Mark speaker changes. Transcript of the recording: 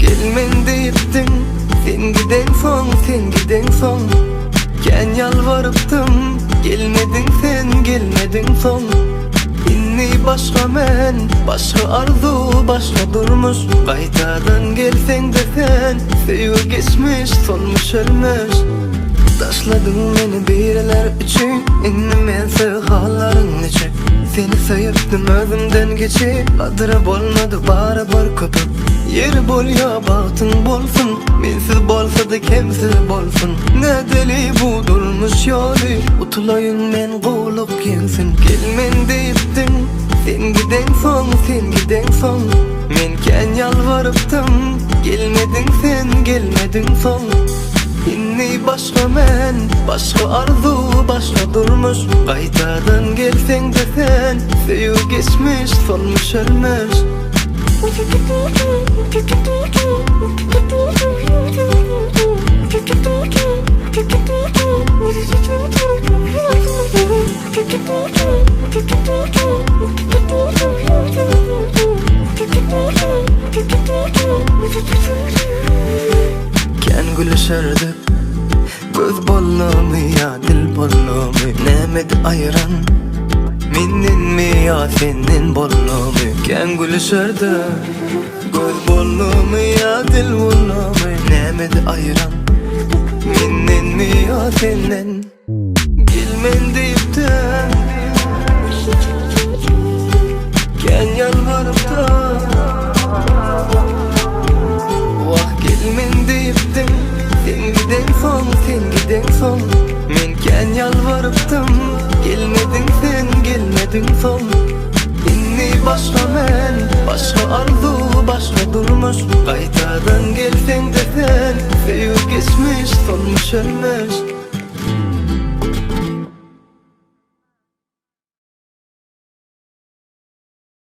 Speaker 1: Gelmen diýipdiň, sen gideňsoň, sen gideňsoň Kän ýalbarypdym, gelmediň sen, gelmediň soň Indi başga men, başga arzuw, başga durmuş Gaýtadan gelseň-de sen, söýgi geçmiş, solmuş ölmüş Taşladyň meni biriler üçin, indi men söý hallaryň niçik Seni söýüpdim özümden geçip, gadyry bolmady barybir köpük Ýeri bolýa bagtyň bolsun, mensiz bolsada kemsiz bolsun Nädeli bu durmuş ýoly, utulaýyn men gowulyk ýeňsin Gelmen diýipdiň, sen gideňsoň, sen gideňsoň Men kän ýalbarypdym, gelmediň sen, gelmediň soň Indi başga men, başga arzuw, başga durmuş Gaýtadan gelseň-de sen, söýgi geçmiş, solmuş ölmüş. Kän gülüşerdik Göz boldumy ýa dil boldumy Nämedi aýyran Mendenmi ýa senden boldumy Kän gülüşerdik Göz boldumy ýa dil boldumy Nämedi aýyran Mendenmi ýa senden Gelmen diýipdim Kän ýalbarypdym Wah gelmen diýipdim Sen gideňsoň, sen gideňsoň Men kän ýalbarypdym Gelmediň sen, gelmediň soň Indi başga men, başga arzuw, başga durmuş Gaýtadan gelseň-de sen Söýgi geçmiş, solmuş ölmüş.